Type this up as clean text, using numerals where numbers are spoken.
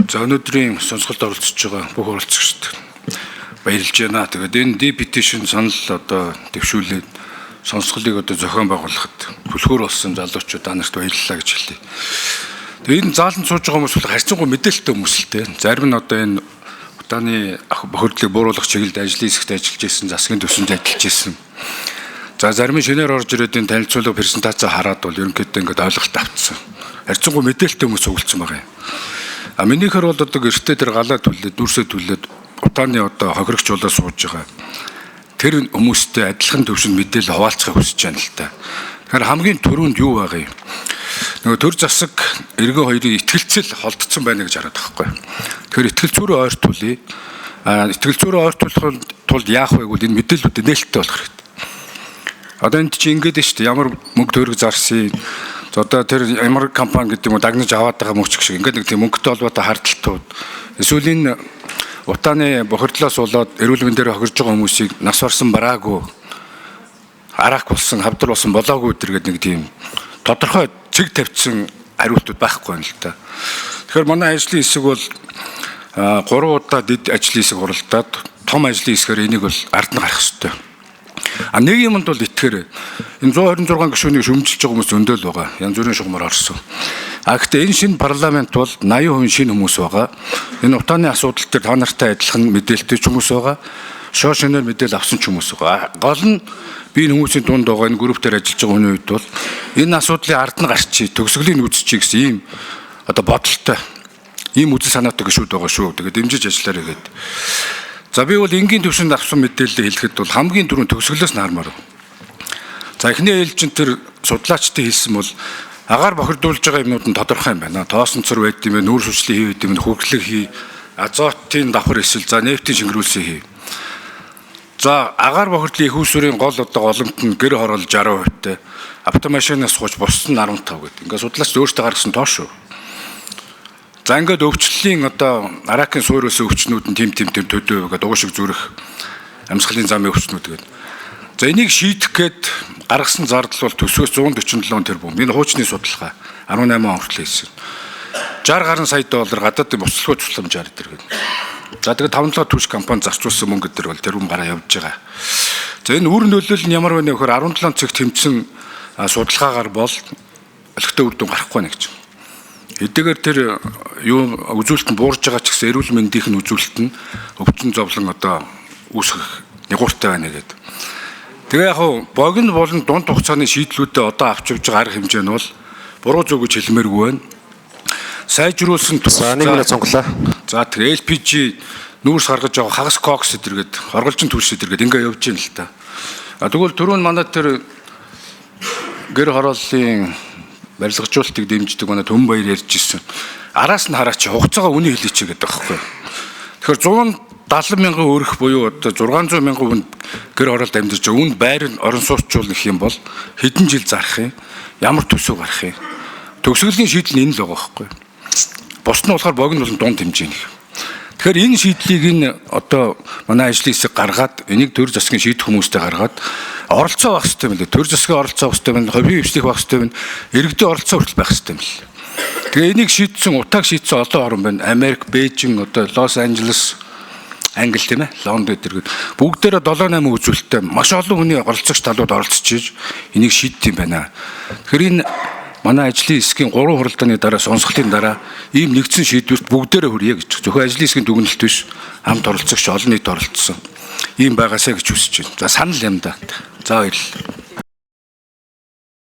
За, өнөөдрийн сонсголд оролцож байгаа бүх оролцогчид баярлж байна. Тэгээд энэ deputation санал одоо дэвшүүлээд сонсголыг одоо зохион байгуулахад түлхүүр болсон залуучууд, та нарт баярлалаа гэж хэлье. Тэгээд энэ зааланд сууж байгаа хүмүүс бол харьцангуй мэдээлэлтэй хүмүүс л дээ. Зарим нь одоо энэ утааны бохирдлыг бууруулах чиглэлд ажлын хэсэгт ажиллаж исэн, засгийн түвшинд ажиллаж исэн. За, зарим нь шинээр орж ирээд энэ танилцуулга, презентаци хараад бол ерөнхийдөө ингээд ойлголт авцсан. Харьцангуй мэдээлэлтэй хүмүүс цуглдсан байгаа юм. А минийхэр бол одоо гэртээ тэр галаа түлээд, дүрсээ түлээд, утааны одоо хохирогч болоо сууж байгаа. Тэр хүмүүстэй адилхан төвшөнд мэдээлэл хуваалцахыг хүсэж байна л та. Тэгэхээр хамгийн түрүүнд юу байгаа юм? Нөгөө төр засаг, иргэн хоёрын итгэлцэл холдсон байна гэж хараад байгаа байхгүй. Тэгэхээр итгэлцүүрээ ойртуулъя. А итгэлцүүрээ ойртуулахын тулд яах вэ гэвэл энэ мэдээллүүдээ нээлттэй болох хэрэгтэй. Одоо энд чи ингэж шүү дээ. Ямар мөнгө төгрөг зарсан, одоо тэр ямар компани гэдэг юм уу, дагнаж аваад байгаа мөнгө ч шиг ингээд нэг тийм мөнгөтэй холбоотой хардталтууд, эсвэл энэ утааны бохирдлоос болоод эрүүл мэндээр хохирж байгаа хүмүүсийг нас барсан, бараагүй, арак болсон, хавдар болсон, болоогүй гэдэг нэг тийм тодорхой цэг тавьчихсан хариултууд байхгүй юм л та. Тэгэхээр манай ажлын хэсэг бол 3 удаа дэд ажлын хэсэг хуралдаад, том ажлын хэсгээр энийг бол ард нь гарах хэрэгтэй. А нэг юмд бол итгэхээр энэ 126 гишүүнийг шүмжилж байгаа хүмүүс зөндөл байгаа. Янз бүрийн шугамар орсон. А гэхдээ энэ шинэ парламент бол 80% шинэ хүмүүс байгаа. Энэ утааны асуудал дээр та нартай адилхан мэдээлэлтэй ч хүмүүс байгаа. Шоо шинээр мэдээлэл авсан ч хүмүүс байгаа. Гол нь би энэ хүмүүсийн дунд байгаа, энэ групп дээр ажиллаж байгаа хүний үед бол энэ асуудлын ард нь гарчий, төгсгөлийн үзчихье гэсэн ийм одоо бодолтой, ийм үзэл санаатай гишүүд байгаа шүү. Тэгээд дэмжиж ажиллаарай гэдэг. За, би бол энгийн төвшөнд авсан мэдээлэлээ хэлэхэд бол хамгийн түрүүнд төгсгөлөөс нь хармаар. За, эхний ээлжинд тэр судлаачдын хэлсэн бол агаар бохирдуулж байгаа юмнууд нь тодорхой юм байна. Тоосон цор байд юм байна, нүүр сүжлийн хий байд юм, хүрхлэг хий, азотын давхар эсэл, за, нефтийн шингэрүүлсэн хий. За, агаар бохирдлын их усүрийн гол одоо голомт нь гэр хороол 60%-тай, автомашинаас сууж бусд нь 15 гэдэг. Ингээд судлаач өөртөө гаргасан тоо шүү. За, ингээд өвчлөлийн одоо аракийн суурь өсөн өвчнүүд нь тим тим тим төдөө гэдэг, уг шиг зүрх, амьсгалын замын өвчнүүд гэдэг. За, энийг шийдэх гээд гаргасан зардал бол төсвөөс 147 тэрбум. Энэ хуучны судалгаа 18 он хүртэл хийсэн. 60 гаруй сая доллар гадаадын буцалгүй тусламжаар өдр гэдэг. За, тэгээд 5 7 түвш компани зарцуулсан мөнгө өдр бол тэрбум гараа явж байгаа. За, энэ үр нөлөөлөл нь ямар вэ гэхээр 17 цаг тэмцэн судалгаагаар бол олигтой үр дүн гарахгүй нэ гэж. Хэдийгээр тэр юу үзүүлэлт нь буурж байгаа ч гэсэн эрүүл мэндийнх нь үзүүлэлт нь өвчин зовлон одоо үүсгэх нягууртай байна гэдэг. Тэгээ яг хав богино болон дунд хугацааны шийдлүүдээ одоо авч явж байгаа арга хэмжээ нь бол буруу зөв гэж хэлмээргүй байна. Сайжруулсан За, нэг минут цонхлоо. За, тэр LPG нүүрс гаргаж байгаа хагас кокс эдэргээд хорголжин түлш эдэргээд ингээ явж байна л та. А тэгвэл түрүүн манай тэр гэр хорооллын барилгажуулалтыг дэмждэг манай Төмөн баяр ярьж ирсэн. Араас нь хараач, хугацаагаа үний хэлээч гэдэг байхгүй. Тэгэхээр 170 мянган өрх буюу одоо 600 мянган хүн гэр хороолд амьдарч байгаа. Үүнд байр орон сууцчулна гэх юм бол хэдэн жил зарах юм? Ямар төсөв гарах юм? Төгсгөлийн шийдэл нь энэ л байгаа байхгүй. Бус нь болохоор богино болон дунд хэмжээний. Тэгэхээр энэ шийдлийг энэ одоо манай ажлын хэсэг гаргаад, энийг төр засгийн шийдэх хүмүүстэй гаргаад оролцоо байх хэрэгтэй юм лээ. Төр засгийн оролцоо байх хэрэгтэй юм, хувийн хвшлих байх хэрэгтэй юм, иргэдийн оролцоо хүртэл байх хэрэгтэй юм лээ. Тэгээ энийг шийдсэн, утааг шийдсэн олон орн байна. Америк, Бээжин, одоо Лос Анжелес, Англи тийм ээ, Лондон гэдэг бүгдээрээ 7 8 үзүүлэлттэй маш олон хүний оролцогч талууд оролцож иж энийг шийддэг юм байна. Тэгэхээр энэ манай ажлын хэсгийн 3 хуралдааны дараа, сонсголын дараа ийм нэгдсэн шийдвэрт бүгдээрээ хүрье гэж. Зөвхөн ажлын хэсгийн дүгнэлт биш, хамт оролцогч олон нийт оролцсон. Ийм байгаасай гэж хүсэж байна. За, санал юм да. За, баярлалаа.